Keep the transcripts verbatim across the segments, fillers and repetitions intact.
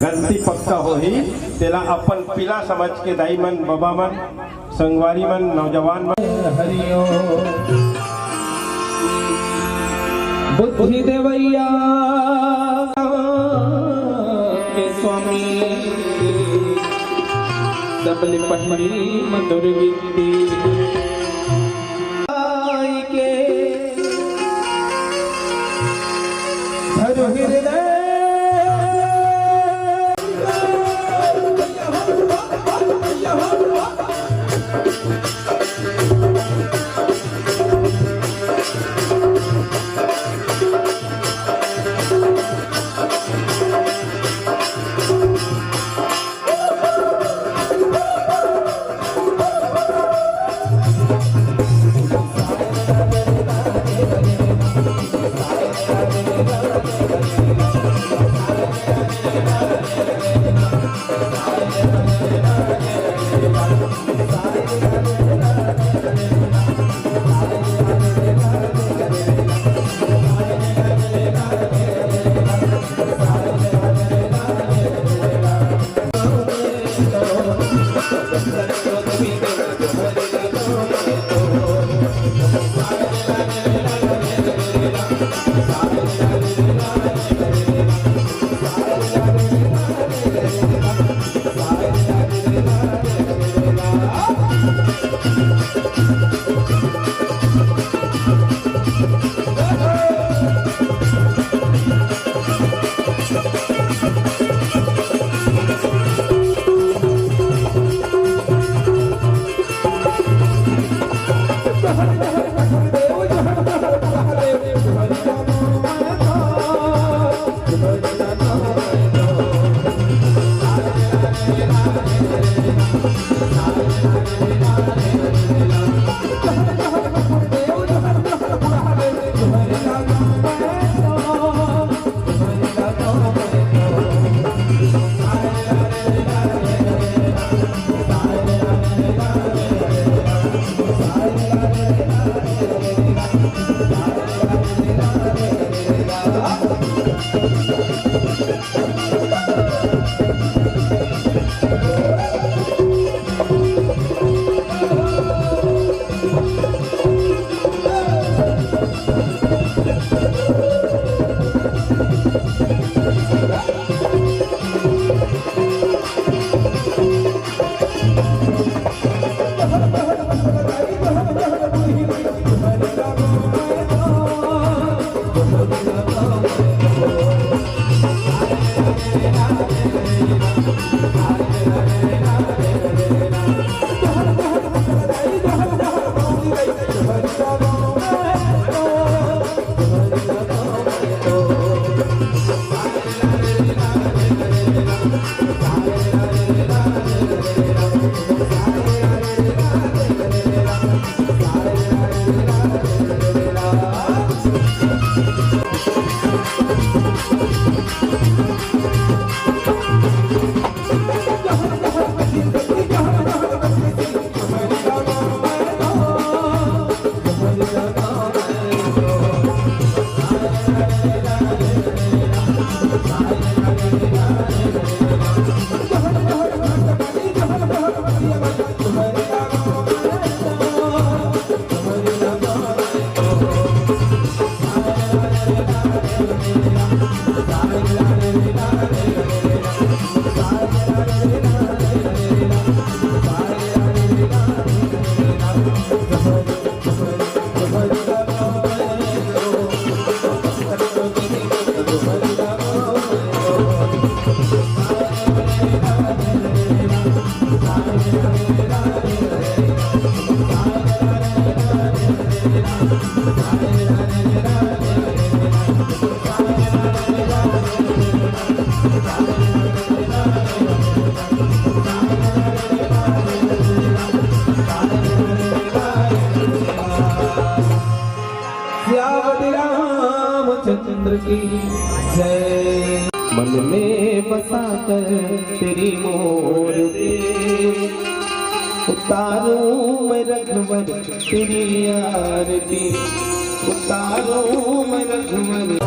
गलती पक्का होही, तेला अपन पीला समझ के दाई मन, बबा मन, संगवारी मन, नौजवान मन। हरिओम। बुद्धि देवैया के स्वामी, सबले पहिली मधुर विद्या। आइके धरु हृदय। सियावत रामचंद्र की जय। मन में बसा कर तेरी मूर्ति, उतारूं मैं रघुवर तेरी आरती, उतारूं मैं रघुवर।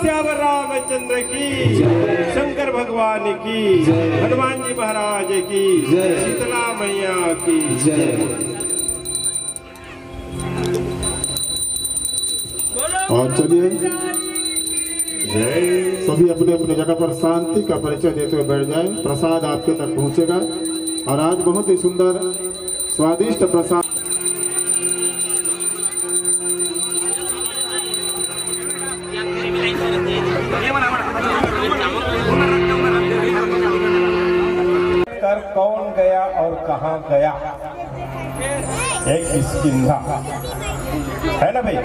श्यावर रामचंद्र की, शंकर भगवान की, हनुमान जी महाराज की, शीतला मैया की। और चलिए, सभी अपने अपने जगह पर शांति का परिचय देते हुए बैठ जाएं। प्रसाद आपके तक पहुंचेगा और आज बहुत ही सुंदर स्वादिष्ट प्रसाद। कर कौन गया और कहाँ गया? एक किष्किंधा, है ना भाई?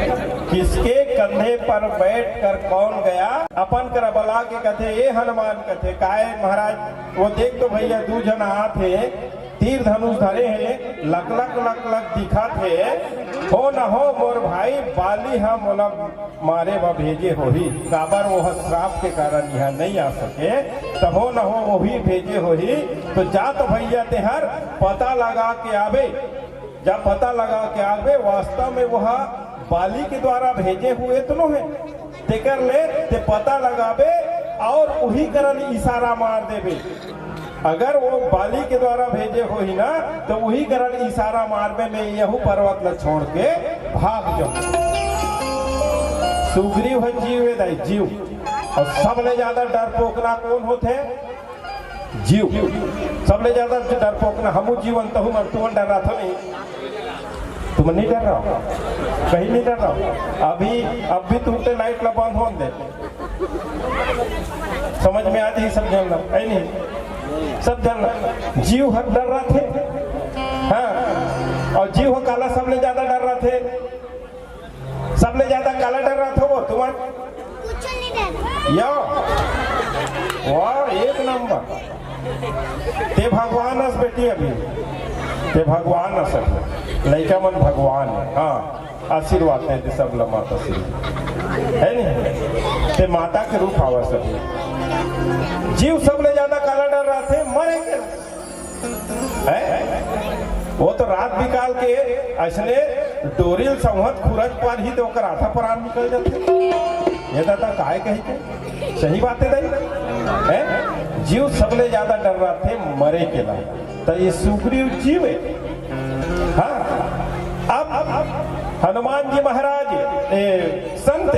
किसके कंधे पर बैठ कर कौन गया? अपन करा बला के कथे, "ए हनुमान," कथे, "काय महाराज?" वो देख तो भैया, दू झन आत हे, तीर धनुष धरे हे, लक लक लक लक दिखत हे। हो न हो मोर भाई, बाली ह मोला मारे बर भेजे होही, काबर वो ह श्राप के कारण यहाँ नहीं आ सके, तभो न हो वही भेजे होही। तो जा तो भैया तेहर पता लगा के आबे, जा पता लगा के आबे, वास्तव में वो ह बाली के द्वारा भेजे हुए तो नो है, तेकर ले ते पता लगाबे और उही करन इशारा मार देबे। अगर वो बाली के द्वारा भेजे होही ना, तो उही करन इशारा मारबे, मैं यहू पर्वत ला छोड़ के भाग जाऊं। सुग्रीव ह जीव हे दाई, जीव। और सबले ज्यादा डरपोकना कौन होथे? जीव। सबले ज्यादा डरपोकना हमू जीवन तहू मन, तुमन डर्राथो नहीं? तुमन नहीं डर्राव? कहीं नहीं डर्राव? अभी, अब भी तुमते लाइट ला बंद होन दे। समझ में आ जाही सब झन ला, है नहीं? सब झन ला। जीव हर डर्राथे। हाँ, और जीव ह काला सबले ज्यादा डर्राथे? सबले ज्यादा काला डर्राथे वो तुमन? या, वाह, एक नंबर। ते भगवान अस बेटी अभी, ते भगवान अस अभी। लइका मन भगवान हे, हाँ। आशीर्वाद दे दे सब ला माता श्री, है नहीं? ते माता के रूप आवा सब। जीव सबले ज्यादा काला डर्राथे? मरे के। हैं? वो तो रात बिकाल के अइसने डोरी ल संवत खुरच पारही तो ओकर आधा प्राण निकल जाथे। ये दादा काय कही के? सही बात हे दाई? हैं? जीव सबले ज्यादा डर्राथे मरे के ला। त ये सुग्रीव जीव हे। हाँ, अब, अब हनुमान जी महाराज, ए, संत,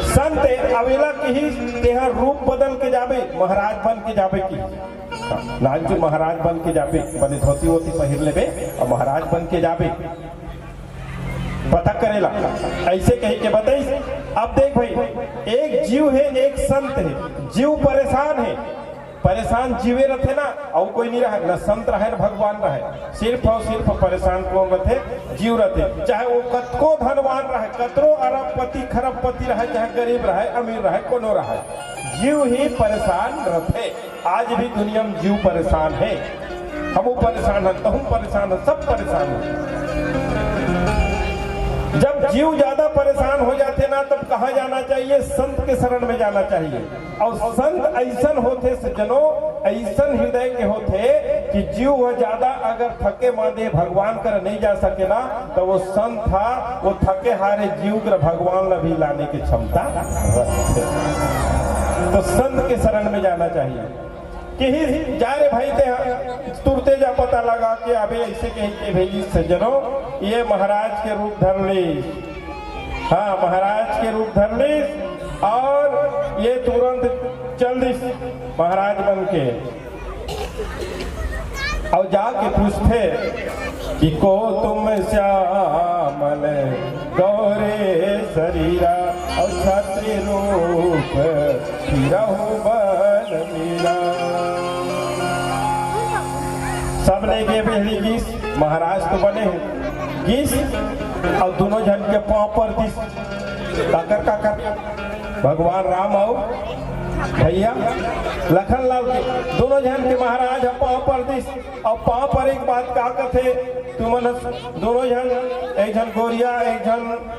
संत अवेला किहिस, तेहा रूप बदल के जाबे, महाराज बन के जाबे किहिस। नानचुन महाराज बन के जाबे, बने धोती वोती पहिर लेबे और महाराज बन के जाबे। पता करेला, ऐसे कही के बताइस। अब देख भाई, एक जीव हे, एक संत हे। जीव परेशान हे, परेशान जीवे रथे ना, अउ कोई नहीं रहे, न संत रहे, न भगवान रहे, सिर्फ और सिर्फ परेशान कौन रथे? जीव रथे। चाहे वो कतको धनवान रहे, कतरो अरबपति, खरबपति रहे, चाहे गरीब रहे, अमीर रहे, कोनो रहे, जीव ही परेशान रथे। आज भी दुनिया में जीव परेशान हे, हमू परेशान हन, तहू परेशान हन, सब परेशान हन। जब जीव ज्यादा परेशान हो जाथे ना, तब कहाँ जाना चाहिए? संत के शरण में जाना चाहिए। और संत अइसन होथे सज्जनो, अइसन हृदय के होथे कि जीव ह ज्यादा अगर थके मांदे भगवान कर नहीं जा सके ना, तो वो संत ह वो थके हारे जीव कर भगवान ला भी लाने की क्षमता रखथे। तो संत के शरण में जाना चाहिए। किहिस, "जा रे भाई, ते ह तुरते जा, पता लगा के आबे," ऐसे कही के भेजिस सज्जनो। ये महाराज के रूप धर लीस। हाँ, महाराज के रूप धर लीस और ये तुरंत चल दिस महाराज बन के। और जाके पूछथे कि "को तुम श्यामल गौरे शरीरा और छत्री रूप फिरहु बन मीरा।" सब लेके पहली गीस, महाराज तो बने हे, गीस और दोनों झन के पांव पर दिस। काकर, काकर? भगवान राम अउ भैया लखन लाल के, दोनों झन के महाराज ह पांव पर दिस। अउ पांव पर एक बात का कथे, तुमन दोनों झन, एक झन गोरिया, एक झन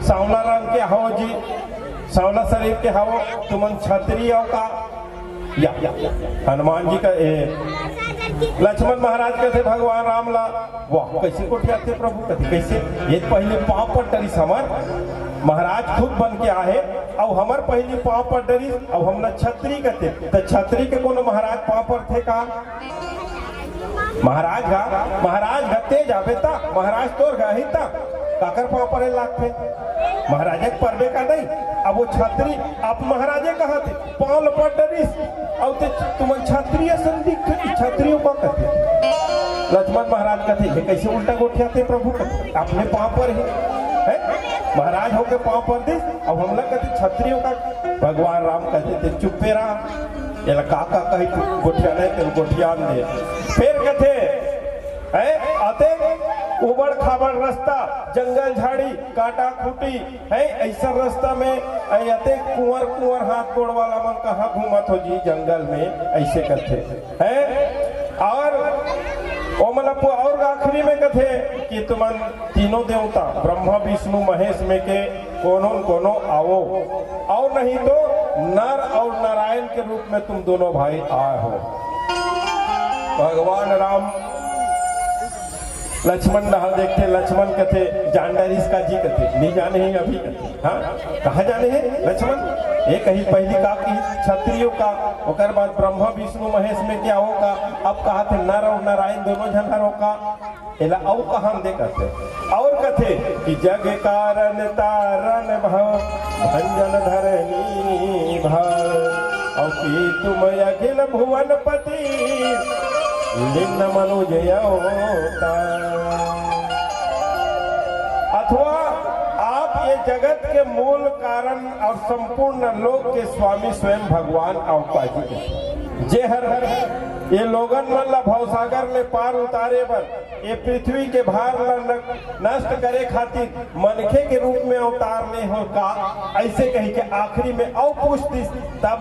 सांवला रंग के हव जी, सांवला शरीर के हव, तुमन छत्री अव का? या, हनुमान जी का, ए, लक्ष्मण महाराज कथे भगवान राम ला, "वाह, कैसे गोठियाथे प्रभु?" कथे, "कैसे?" ये पहले पांव पर टरिस हमर महाराज खुद बन के आहे, अउ हमर पहिली पाँव पर डरिस, अउ हमला छत्री कथे। त छत्री के कोनो महाराज पाँव परथे का? महाराज हा, महाराज हा ते जाबे त, महाराज तोर हा ही त, काकर पाँव परे लागथे? महाराजे के परबे का नहीं? अब वो छत्री, आप महाराजे कहा थे, पाँव ल पर डरिस, अउ ते तुमन छत्री असन दिखथे, छत्री का कथे? लक्ष्मण महाराज कथे, "ये कैसे उल्टा गोठियाथे प्रभु?" कथे, "अपने पाँव पर ही है, महाराज होके पाँव पर दिस, अब हमला कथे छत्री का।" भगवान राम कथे, "ते चुप्पे रहा, एला का का कही गोठियाना हे, तेला गोठियान दे।" फिर कथे, हैं, अतेक उबड़ खाबड़ रास्ता, जंगल झाड़ी, काटा खूटी, हैं, ऐसा रास्ता में, ऐ, अतेक कुंवर कुंवर हाथ गोड़ वाला मन कहाँ घूमत हो जी जंगल में, ऐसे करथे, हैं। और ओ मतलब पु-, और आखिरी में कथे कि तुमन तीनों देवता ब्रह्मा, विष्णु, महेश में के कोनो न कोनो आवो, और नहीं तो नर और नारायण के रूप में तुम दोनों भाई आए हो। भगवान राम लक्ष्मण डहर देखथे, लक्ष्मण कथे, "जान डरिस का जी?" कथे, "नहीं जाने ही अभी।" कथे, "हाँ, कहाँ जाने हे लक्ष्मण?" ये कही, पहली का की छत्रियों का, ओकर बाद ब्रह्मा विष्णु महेश में के आवो का, अब कहा थे नर और नारायण दोनों झन हरो का, एला अउ कहान दे कथे। और कथे कि जग कारण तारण भव भंजन धरनी भव, और कि तुम अखिल भुवन पति लीन मनुज अवतार। अथवा आप ये जगत के मूल कारण और संपूर्ण लोक के स्वामी स्वयं भगवान अवतार जी हे। जे हर ये लोगन मन ला भवसागर ले पार उतारे बर ये पृथ्वी के भार ला न-, नष्ट करे खातिर मनखे के रूप में अवतार ले हो का, ऐसे कही के आखिरी में अउ पूछ दिस। तब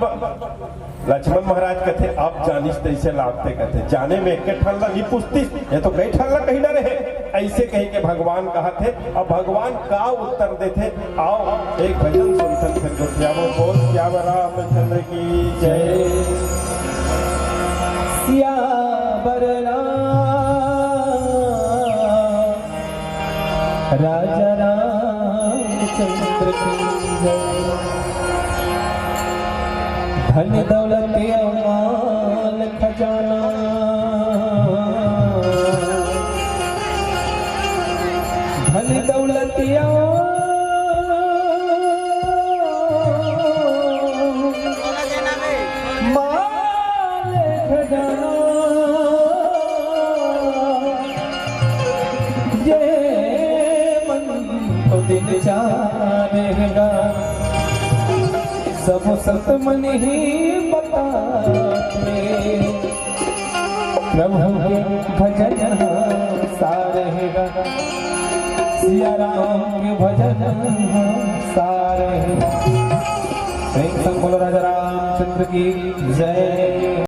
लक्ष्मण महाराज कथे, "अब जानिस तैसे लागथे," कथे, "जाने में एक ठन ला नहीं पूछतिस, ये तो कई ठन ला कही डरे हे।" ऐसे कही के भगवान कहा थे। अब भगवान का उत्तर देथे, आओ एक भजन सुनथन फिर गोठियाबो। बोल सियावर रामचंद्र की जय। सियावर राम राजा रामचंद्र की जय। धन दौलत अउ माल खजाना, धन दौलत अउ माल खजाना, ये मन तो दिन चारेगा, सब सत मन ही बताते। प्रभु के भजन सारेगा, सिया राम के भजन सारेगा। प्रेम संग बोलो राजा रामचंद्र की जय।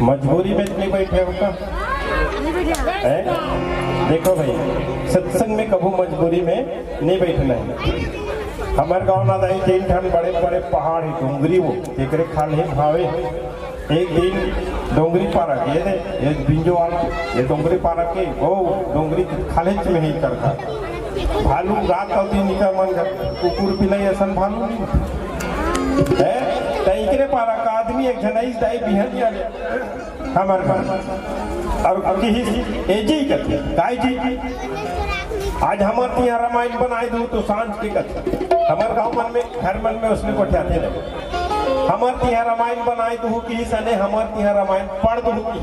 मजबूरी में नहीं बैठे हो का? हैं? देखो भाई, सत्संग में कभू मजबूरी में नहीं बैठना है। हमर गांव ना दाई तीन ठन बड़े बड़े पहाड़ है, डोंगरी वो, जेकरे खाल्हे भावे। एक दिन डोंगरी पारा के, ये दे, ये बिंजो वाला, ये डोंगरी पारा के, वो डोंगरी खाल्हेच में ही करता। भालू रात अउ दिन निकर मन घर, कुकुर बिलाई असन भालू नहीं। है? त इकरे पारा का आदमी एक झन आइस दाई बिहनिया ले हमर घर। अउ, अउ किहिस, "ए जी," कथे, "काय जी?" "आज हमर तिहां रामायण बनाए दू तो सांझ के," कथे। हमर गांव मन में, घर मन में ओसने गोठियाथे नहीं। "हमर तिहां रामायण बनाए दू," किहिस, अने "हमर तिहां रामायण पढ़ दू," किहिस।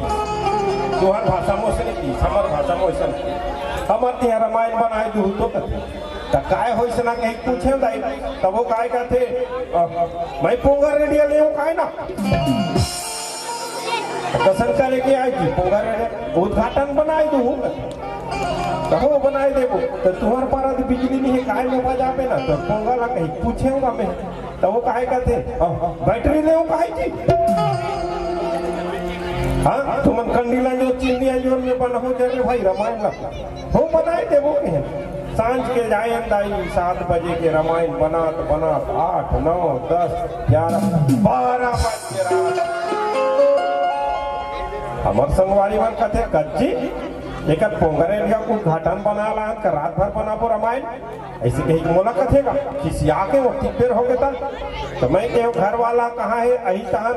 तुहर भाषा में ओसने किहिस, हमर भाषा में ओसने किहिस। "हमर तिहां रामायण बनाए दू तो," कथे। "त काय होइस ना?" कहिके पूछेंव दाई। तब वो काय कथे, "अ, मैं पोंगा रेडिया लेहूं काय ना?" त कसन करे के आय जी, पोंगा रेडिया उद्घाटन बनाए दू। "कहो बनाए देबो, त तुहर पारा तो बिजली नहीं है, काय में बजाबे ना, त पोंगा ला कहिके पूछेंव मैं।" त वो काय कथे, "अ, बैटरी लेहूं काय जी?" हाँ, तुमन कंडी ला जो चिन्नी अंजोर में बनाहू जरे भाई रामायण ला। हो बनाए देबो कहे। सांझ के जाएन दाई, सात बजे के रामायण बनात बनात आठ, नौ, दस, ग्यारह, बारह बज के रात। हमर संगवारी मन कथे, "कच्ची, एकर पोंगरे लिया कुछ घाटन बना ला, का रात भर बनाबो रामायण?" ऐसे कही मोला कथे का, खिसिया के वो तिब्बेर हो गए था। तो मैं कहे, "घर वाला कहाँ है?" अही तहां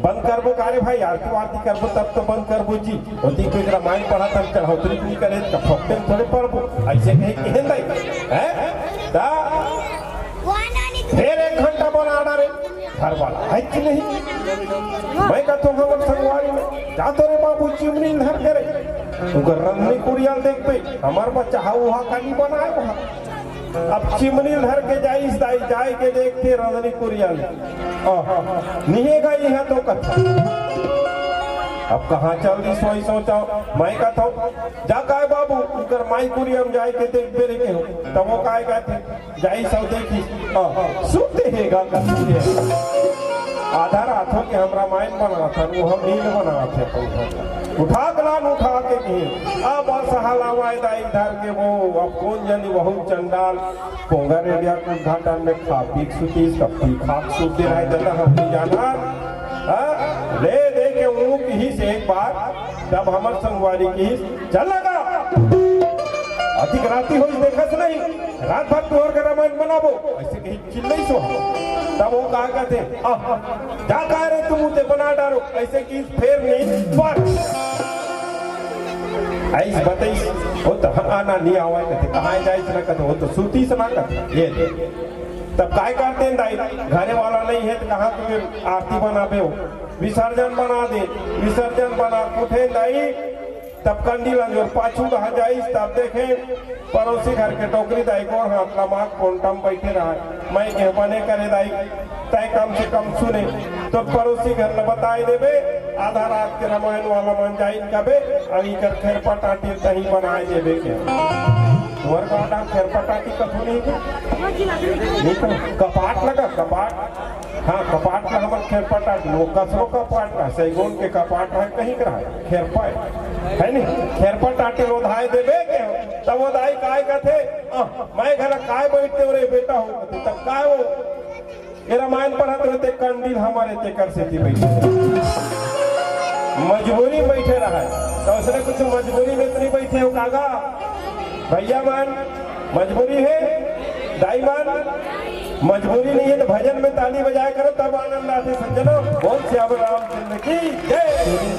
बंद करबो का रे भाई, आरती वारती करबो तब तो बंद करबो जी। ओती कोई रामायण पढ़ा तब चढ़ौतरी नहीं करे, तब फकते में थोड़े पढ़बो। ऐसे कहे कि हेंदाई, हैं? ता फिर एक घंटा बना डारे, घर वाला है कि नहीं? मैं कहता हूँ, "हमर संगवारी में, जा तो रे बाबू, चिमनी धर के रे।" उनकर रंगनी कुरिया ल देखबे, हमर बच्चा हा उहा का नहीं बनाए वहाँ। अब चिमनी धर के जाइस दाई, जाए के देखथे रंगनी कुरिया ल। आह, निहे गई है तो कथा। अब कहाँ चल दी सोई सोचा, मैं कथो, "जा काय बाबू, उनकर माई कुरिया में जाए के देख बेरे के हो।" तब वो काय कहथे, जाइस अउ देखिस, आह, सुते हे गा कथथे। आधा रात हो के हम रामायण बनाथन, वो हम नींद बनाथे अपन घर। उठा के लान, उठा के कहे, अब असहलावाय दाई धर के वो, अब कौन जानी बहुत चंडाल, पोंगा रेडिया के उद्घाटन में खा पी के सुतीस, कब पी खा के सुते रहे, दादा हम नहीं जाना। हाँ? ले दे के ऊँह किहिस एक बार, तब हमर संगवारी किहिस, "चल लगा, अधिक राती होइस देखस नहीं, रात भर तुहर के रामायण बनाबो," ऐसे कही चिल्लई सो। तब वो का कहथे, "आह, जा का रे तुम उते बना डारो," ऐसे कि फेर नहीं पर। ऐस बतईस, वो तो आना नहीं आवा कहथे, "कहाँ जाइस ना?" कहथे, "वो तो सूतीस ना," कहथे। ये दे। तब काय करते हैं दाई, घरे वाला नहीं है तो कहाँ तुम्हें आरती बनाबे हो, विसर्जन बना दे, विसर्जन बना उठे दाई, तब कंडी ला जो पाछू रह जाइस, तब देखे पड़ोसी घर के डोकरी दाई गोड़ हाथ लमाक कोंटा म बैठे रहा। मैं कहे बने करे दाई, तय कम से कम सुने, तो पड़ोसी घर ल बताए देबे, आधा रात के रामायण वाला मन जाइन कबे, अउ इकर खेरपा टाटी तही बनाए देबे के। तोर का खेरपा टाटी कथू नहीं के? नहीं तो कपाट लगा, कपाट। हाँ, कपाट ला हमर खेरपा टाटी, वो कसरो कपाट ला, सैगोन के कपाट है, कहीं का है, खेरपा है, है नहीं? खेरपा टाटी रोधाए देबे के, तब वो दाई काय कथे, "आह, मैं घर काय बैठते हो रे बेटा हो," तब काय वो, ये रामायण पढ़त रहते, कंडील हमारे तेकर सेती बैठे। मजबूरी में बैठे रहा है, तो उसने कुछ मजबूरी में तो नहीं बैठे हो कागा? भैया मान, मजबूरी है, दाई मन, मजबूरी नहीं है तो भजन में ताली बजाया करो, तब आनंद आथे। सज्जनों, बोल सियावर रामचंद्र की जय।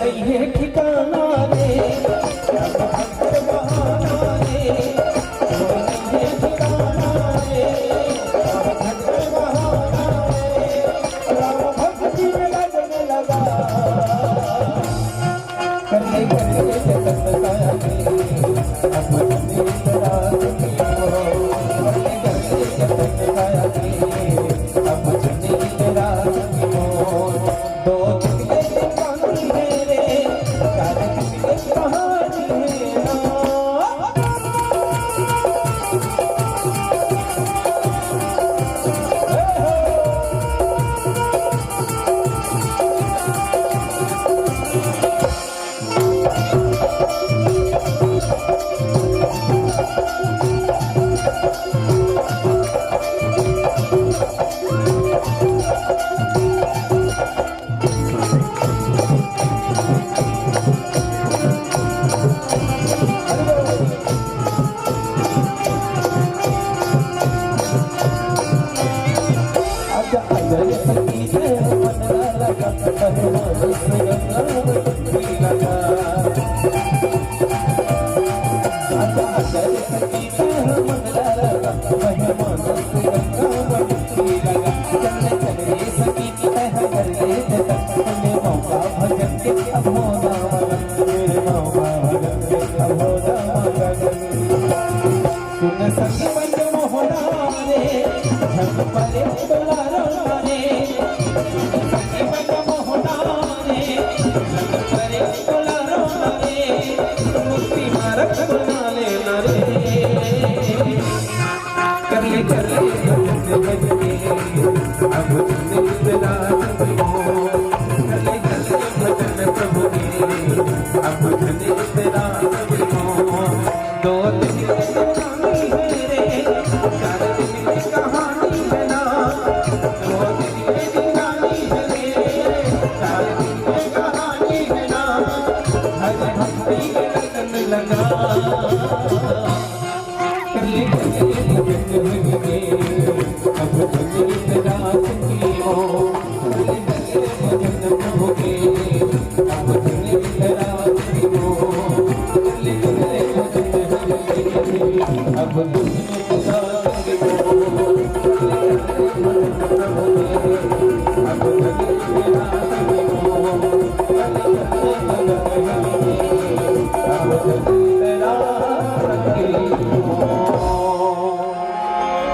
नहीं है ठिकाना रे, बहाना रे, नहीं है ठिकाना रे, बहाना रे, राम भक्ति में लगन लगा।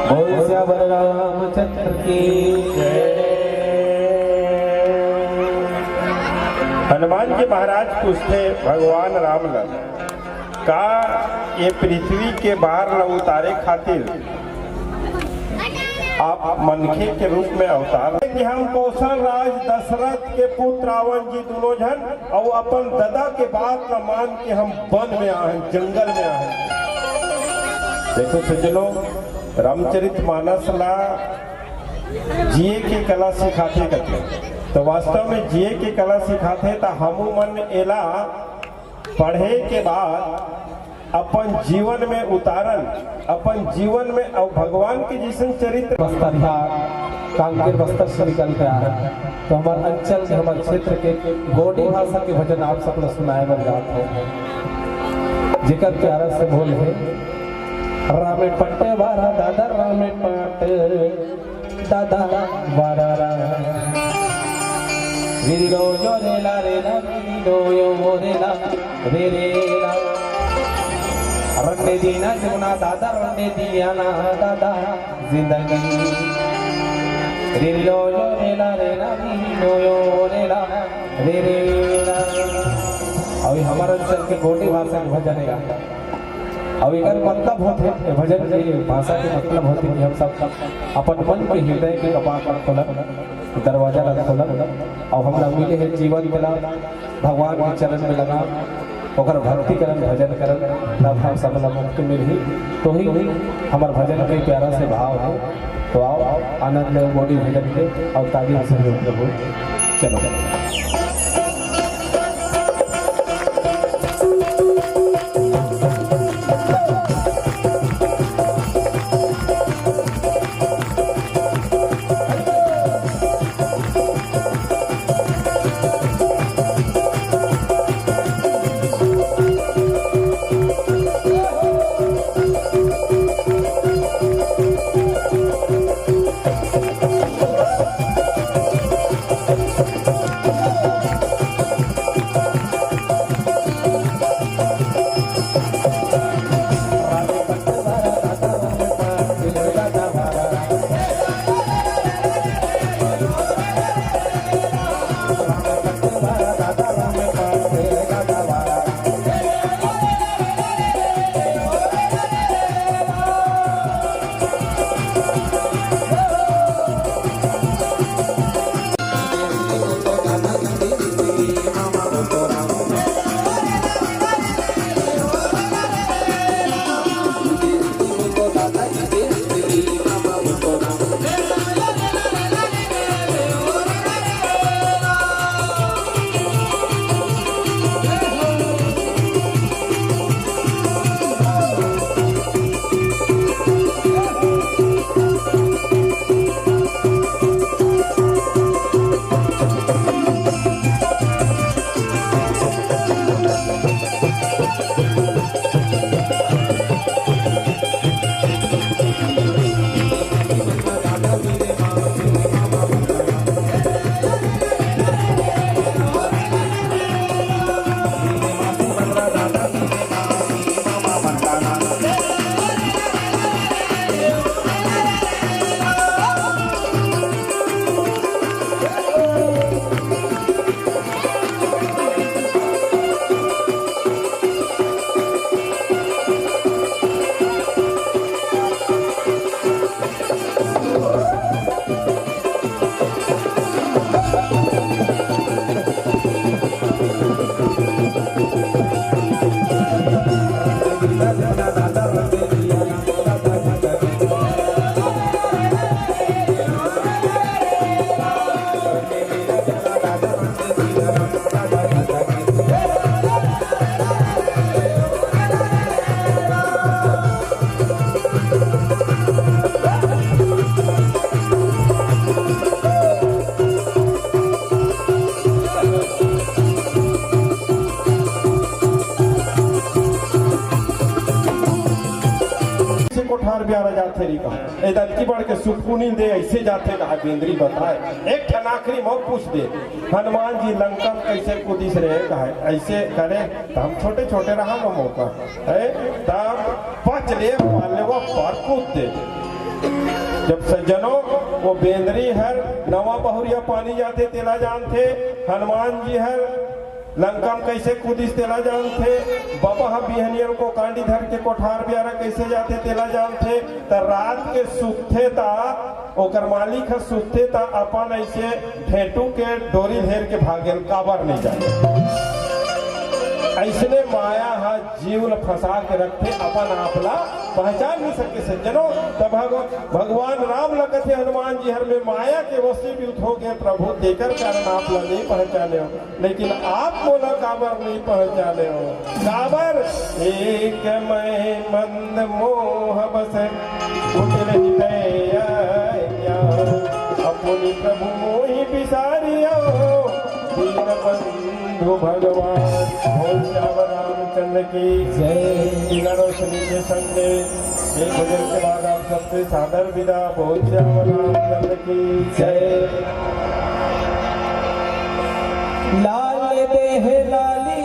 बोल सियावर रामचंद्र की जय। हनुमान जी महाराज पूछथे भगवान राम ला, का ये पृथ्वी के भार ला उतारे खातिर आप मनखे के रूप में अवतार ले कि हम कौशल राज दशरथ के पुत्र रावण जी दोनों झन अउ अपन ददा के बात ला मान के हम वन में आहन, जंगल में आहन। देखो सज्जनों, रामचरित मानस ला जिए के कला सिखाथे कथे, तो वास्तव में जिए के कला सिखाथे, त हमू मन एला पढ़े के बाद अपन जीवन में उतारन, अपन जीवन में अउ भगवान के जइसन चरित्र। बस्तर बिहार, कांकेर बस्तर से निकल के आए हैं, तो हमारे अंचल के, हमारे क्षेत्र के गोंडी भाषा के भजन आप सब ला सुनाए बर जात हो, जेकर प्यारा से बोल है, रामे पट्टे बारा दादा, रामे पट्टे दादा बारा रा। रे रो यो रे ला रे ला, रे रो यो रे ला, रे रे ला। रंडे दीना जुगना दादा, रंडे दिया ना दादा जिंदगी। रे रो यो रे ला रे ला, रे रो यो रे ला, रे रे ला। अभी हमारा चल के गोंडी भाषा के भजन है। अउ एकर मतलब होथे, ए भजन के भाषा के मतलब होथे कि हम सब अपन मन के, हृदय के कपाट ला खोलन, दरवाजा ला खोलन, अउ हमला मिले हे जीवन के ला भगवान के चरण में लगा, ओकर भक्ति करन, भजन करन, तब हम सब ला मुक्ति मिलही। तो ही हमर भजन के प्यारा से भाव है। तो आओ, आनंद लो गोंडी भजन के, अउ ताली से प्रभु। चलो। कोठार बियारा जाथे री कहा, ए दतकी बढ़ के सुखपुनी दे ऐसे जाथे कहा, बेंदरी बताए। एक ठन आखिरी मौक पूछ दे, हनुमान जी लंका म कैसे कूदिस रहे कहा, ऐसे करे त हम छोटे छोटे रहा न मौका है, तब पच ले पाले वो पर कूद दे। जब सज्जनों, वो बेंदरी हर नवा बहुरिया पानी जाथे तेला जानथे, हनुमान जी हर लंका म कैसे कूदिस तेला जानथे, बबा ह बिहनिया म कोकांडी धर के कोठार बियारा कैसे जाथे तेला जानथे, त रात के सुतथे त ओकर मालिक ह सुतथे त अपन ऐसे ढेंटू के डोरी हेर के भागेल, काबर नहीं जाने। ऐसने माया ह जीव ल फंसा के रखथे, अपन आप ला पहचान नहीं सके सज्जनों। त भग-, भगवान राम ल कथे हनुमान जी हर में माया के वशीभूत हो गए प्रभु, तेकर कारण आप ला नहीं पहचाने हो। लेकिन आप मोला काबर नहीं पहचाने हो? काबर एक मैं मंद मोह बस कुटिल हितैया, अपनी प्रभु मोहि बिसारियो दीन बंधु भगवान। बोल श्याम रामचंद्र की जय। तीनों श्री के संग में एक भजन के बाद आप सबसे सादर विदा। बोल श्याम रामचंद्र की जय। लाल देह लाली।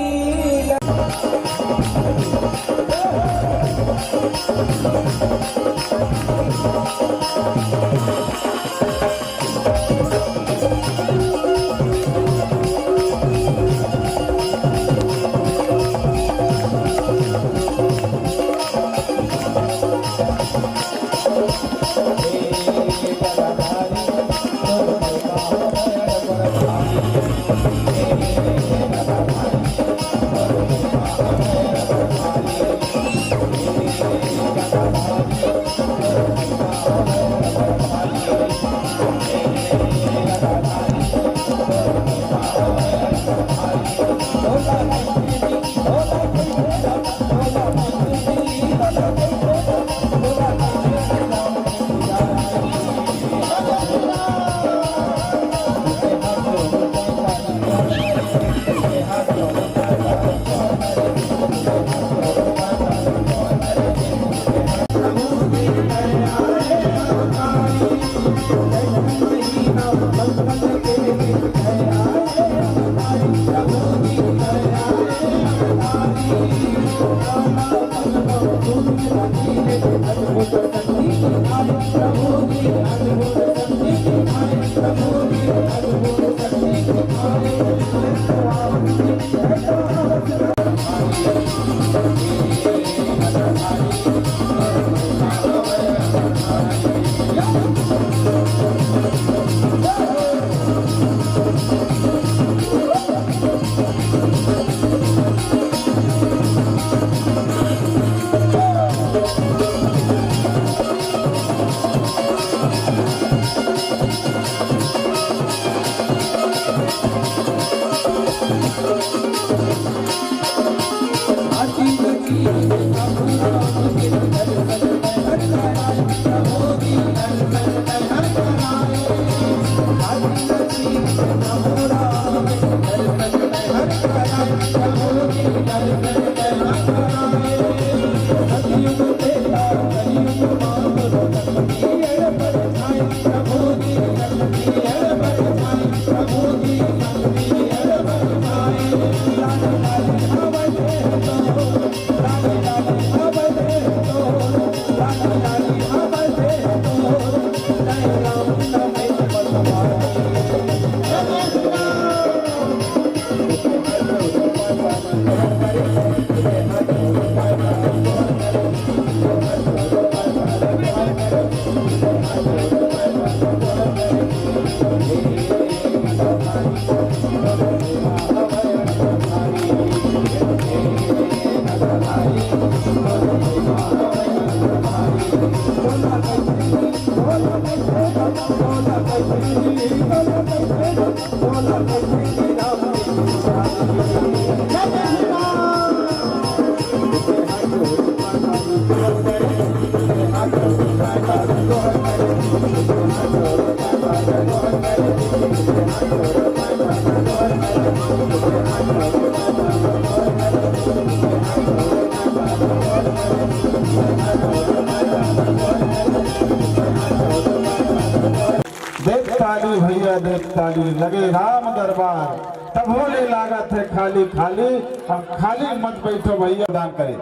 ताली भैया दे ताली, लगे राम दरबार, तभो ले लागत हे खाली खाली। अब खाली मत बैठो भैया, दान करे।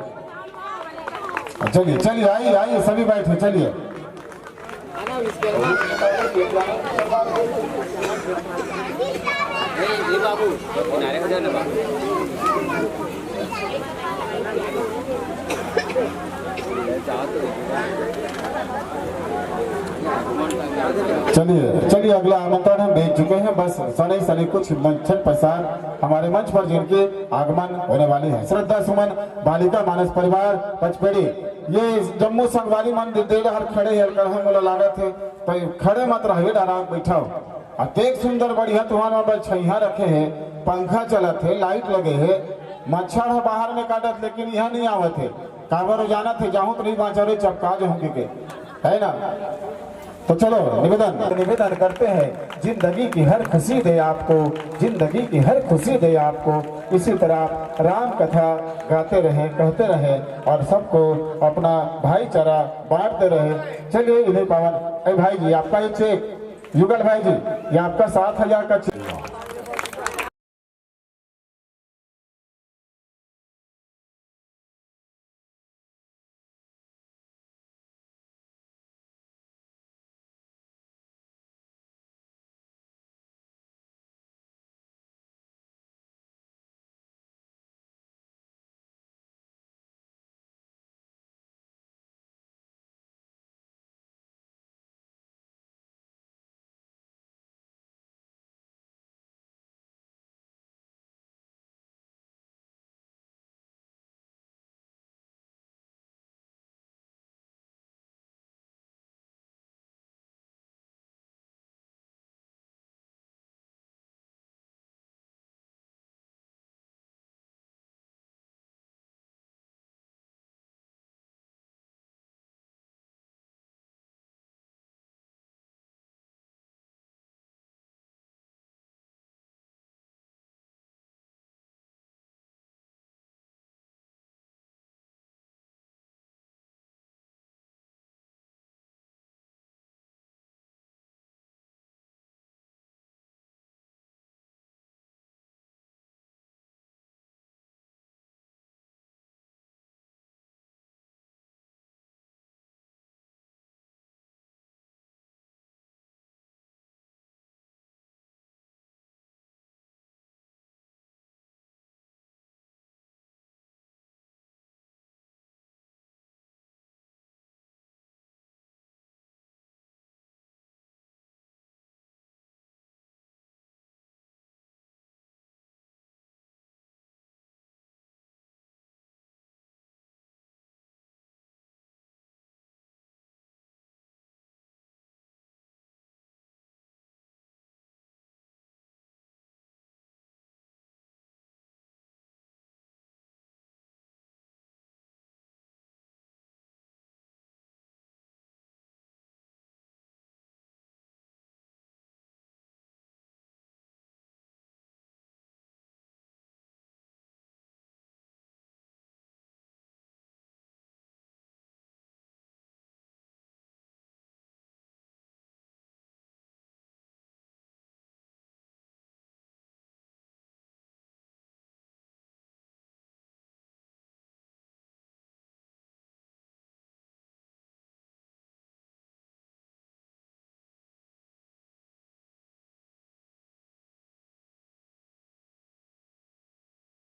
चलिए चलिए, आइए आइए, सभी बैठे, चलिए। चलिए चलिए, अगला आमंत्रण हम भेज चुके हैं। बस सड़े सड़े कुछ मंचन पसार हमारे मंच पर जिनके आगमन होने वाले हैं। श्रद्धा सुमन बालिका मानस परिवार पचपेड़ी, ये जम्मू संगवारी मन दे हर खड़े हे, कहाँ मोला लागत हे, तो खड़े मत रहवे, आराम बैठाओ। अतेक सुंदर बढ़िया तुहर मन बर छइहां रखे हे, पंखा चलत हे, लाइट लगे हे, मच्छर ह बाहर में काटत लेकिन इहां नहीं आवत हे। काबर वो जानत हे, जाहूं तो नहीं बांचा रे, चपका जाहूं के, है ना? तो चलो निवेदन निवेदन करते हैं, जिंदगी की हर खुशी दे आपको, जिंदगी की हर खुशी दे आपको। इसी तरह राम कथा गाते रहें, कहते रहें और सबको अपना भाईचारा बांटते रहें। चलिए इन्हीं पावन, ए भाई जी, आपका ये चेक, युगल भाई जी, ये आपका सात हजार का चेक।